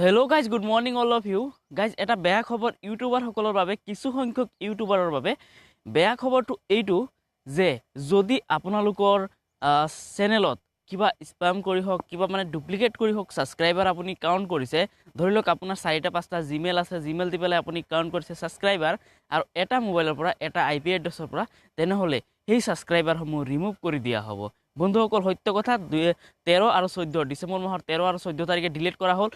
Hello guys, good morning all of you guys. এটা বেয়া খবৰ ইউটিউবাৰসকলৰ বাবে, কিছু সংখ্যক ইউটিউবাৰৰ বাবে বেয়া খবৰটো এইটো যে যদি আপোনালোকৰ চেনেলত কিবা স্পাম কৰি হওক, কিবা মানে ডুপ্লিকেট কৰি হওক ছাবস্ক্ৰাইবাৰ আপুনি কাউণ্ট কৰিছে, ধৰি লওক আপোনাৰ চাৰিটা পাঁচটা জিমেইল আছে, জিমেইল দি পেলাই আপুনি কাউণ্ট কৰিছে ছাবস্ক্ৰাইবাৰ আৰু এটা মোবাইলৰ পৰা, এটা আই পি এড্ৰেছৰ পৰা, তেনেহ'লে সেই ছাবস্ক্ৰাইবাৰসমূহ ৰিমুভ কৰি দিয়া হ'ব। বন্ধুসকল, সত্য কথা, 13 আৰু 14 ডিচেম্বৰ মাহৰ 13 আৰু 14 তাৰিখে ডিলিট কৰা হ'ল।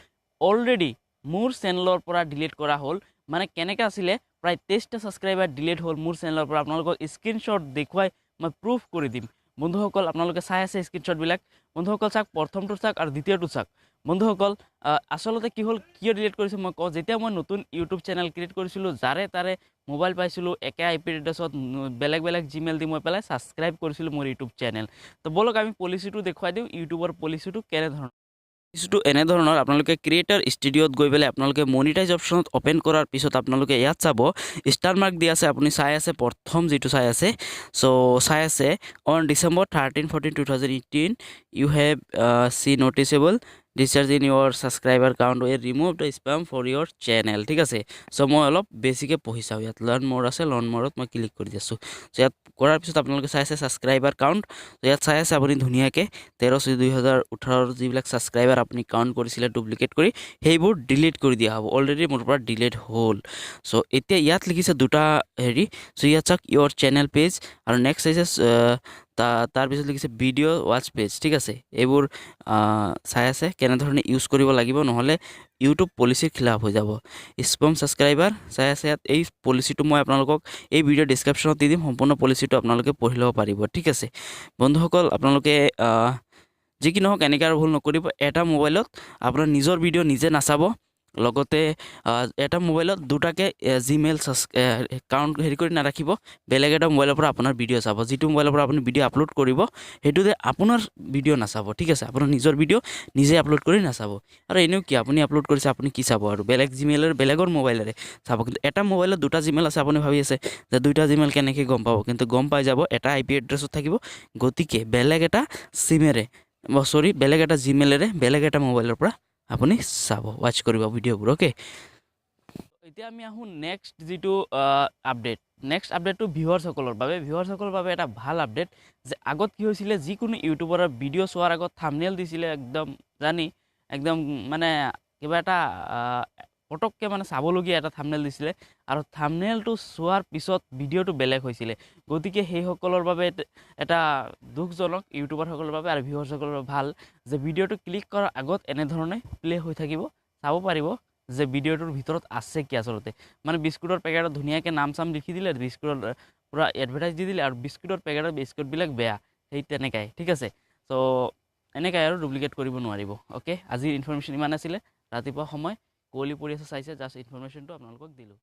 অলৰেডি মোৰ চেনেলৰ পৰা ডিলিট কৰা হ'ল। মানে কেনেকৈ আছিলে, প্ৰায় 23টা ছাবস্ক্ৰাইবাৰ ডিলিট হ'ল মোৰ চেনেলৰ পৰা। আপোনালোকক স্ক্ৰীনশ্বট দেখুৱাই মই প্ৰুফ কৰি দিম। বন্ধুসকল, আপোনালোকে চাই আছে স্ক্ৰীনশ্বটবিলাক। বন্ধুসকল চাওক, প্ৰথমটো চাওক আৰু দ্বিতীয়টো চাওক। বন্ধুসকল, আচলতে কি হ'ল, কিয় ডিলিট কৰিছে মই কওঁ। যেতিয়া মই নতুন ইউটিউব চেনেল ক্ৰিয়েট কৰিছিলোঁ, যাৰে তাৰে মোবাইল পাইছিলোঁ, একে আই পি এড্ৰেছত বেলেগ বেলেগ জিমেইল দি মই পেলাই ছাবস্ক্ৰাইব কৰিছিলোঁ মোৰ ইউটিউব চেনেল। তো ব'লক আমি পলিচিটো দেখুৱাই দিওঁ, ইউটিউবৰ পলিচিটো কেনেধৰণৰ। পলিচিটো এনেধৰণৰ, আপোনালোকে ক্ৰিয়েটৰ ষ্টুডিঅ'ত গৈ পেলাই আপোনালোকে মনিটাইজ অপশ্যনত অ'পেন কৰাৰ পিছত আপোনালোকে ইয়াত চাব ষ্টাৰ মাৰ্ক দি আছে, আপুনি চাই আছে প্ৰথম যিটো চাই আছে, চ' চাই আছে on December 13 14 2018 you have see noticeable discharge in your subscriber count, we remove the spam for your channel. ঠিক আছে। চ' মই অলপ বেছিকৈ পঢ়ি চাওঁ। ইয়াত লাৰ্ণ মোৰ আছে, লাৰ্ণ মৰত মই ক্লিক কৰি দিছোঁ। চ' ইয়াত কৰাৰ পিছত আপোনালোকে চাই আছে ছাবস্ক্ৰাইবাৰ কাউণ্ট। ইয়াত চাই আছে আপুনি ধুনীয়াকৈ 13/6/2018ৰ যিবিলাক ছাবস্ক্ৰাইবাৰ আপুনি কাউণ্ট কৰিছিলে ডুপ্লিকেট কৰি, সেইবোৰ ডিলিট কৰি দিয়া হ'ব। অলৰেডি মোৰ পৰা ডিলিট হ'ল। চ' এতিয়া ইয়াত লিখিছে দুটা হেৰি। চ' ইয়াত চাওক ইয়ৰ চেনেল পেজ আৰু নেক্সট আহিছে, তাৰপিছত লিখিছে ভিডিঅ' ৱাচ পেজ। ঠিক আছে, এইবোৰ চাই আছে কেনেধৰণে ইউজ কৰিব লাগিব, নহ'লে ইউটিউব পলিচিৰ খিলাফ হৈ যাব। স্পম ছাবস্ক্ৰাইবাৰ চাই আছে ইয়াত। এই পলিচিটো মই আপোনালোকক এই ভিডিঅ' ডিছক্ৰিপশ্যনত দি দিম, সম্পূৰ্ণ পলিচিটো আপোনালোকে পঢ়ি ল'ব পাৰিব। ঠিক আছে বন্ধুসকল, আপোনালোকে যি কি নহওক এনেকৈ আৰু ভুল নকৰিব। এটা মোবাইলত আপোনাৰ নিজৰ ভিডিঅ' নিজে নাচাব, লগতে এটা মোবাইলত দুটাকৈ জিমেইল কাউণ্ট হেৰি কৰি নাৰাখিব। বেলেগ এটা মোবাইলৰ পৰা আপোনাৰ ভিডিঅ' চাব। যিটো মোবাইলৰ পৰা আপুনি ভিডিঅ' আপলোড কৰিব, সেইটোতে আপোনাৰ ভিডিঅ' নাচাব। ঠিক আছে, আপোনাৰ নিজৰ ভিডিঅ' নিজে আপলোড কৰি নাচাব। আৰু এনেও কি আপুনি আপলোড কৰিছে, আপুনি কি চাব আৰু বেলেগ জিমেইলেৰে, বেলেগৰ মোবাইলেৰে চাব। কিন্তু এটা মোবাইলত দুটা জিমেইল আছে, আপুনি ভাবি আছে যে দুইটা জিমেইল কেনেকৈ গম পাব, কিন্তু গম পাই যাব, এটা আই পি এড্ৰেছত থাকিব। গতিকে বেলেগ এটা চিমেৰে, চৰি, বেলেগ এটা জিমেইলেৰে বেলেগ এটা মোবাইলৰ পৰা আপুনি চাব, ৱাচ কৰিব ভিডিঅ'বোৰ। অ'কে, এতিয়া আমি আহোঁ নেক্সট যিটো আপডেট। নেক্সট আপডেটটো ভিউৱাৰ্ছসকলৰ বাবে, ভিউৱাৰ্ছসকলৰ বাবে এটা ভাল আপডেট যে আগত কি হৈছিলে, যিকোনো ইউটিউবাৰৰ ভিডিঅ' চোৱাৰ আগত থামনেল দিছিলে, একদম জানি একদম মানে কিবা এটা পটককৈ মানে চাবলগীয়া এটা থামনেল দিছিলে আৰু থামনেলটো চোৱাৰ পিছত ভিডিঅ'টো বেলেগ হৈছিলে। গতিকে সেইসকলৰ বাবে এটা দুখজনক ইউটিউবাৰসকলৰ বাবে আৰু ভিউৱাৰ্ছসকলৰ বাবে ভাল যে ভিডিঅ'টো ক্লিক কৰাৰ আগত এনেধৰণে প্লে' হৈ থাকিব, চাব পাৰিব যে ভিডিঅ'টোৰ ভিতৰত আছে কি আচলতে। মানে বিস্কুটৰ পেকেটত ধুনীয়াকৈ নাম চাম লিখি দিলে, বিস্কুটৰ পূৰা এডভাৰটাইজ দি দিলে আৰু বিস্কুটৰ পেকেটত বিস্কুটবিলাক বেয়া, সেই তেনেকাই। ঠিক আছে, চ' এনেকাই আৰু ডুপ্লিকেট কৰিব নোৱাৰিব। অ'কে, আজিৰ ইনফৰমেশ্যন ইমান আছিলে। ৰাতিপুৱা সময় কুঁৱলী পৰি আছে, চাইছে, জাষ্ট ইনফৰমেশ্যনটো আপোনালোকক দিলোঁ।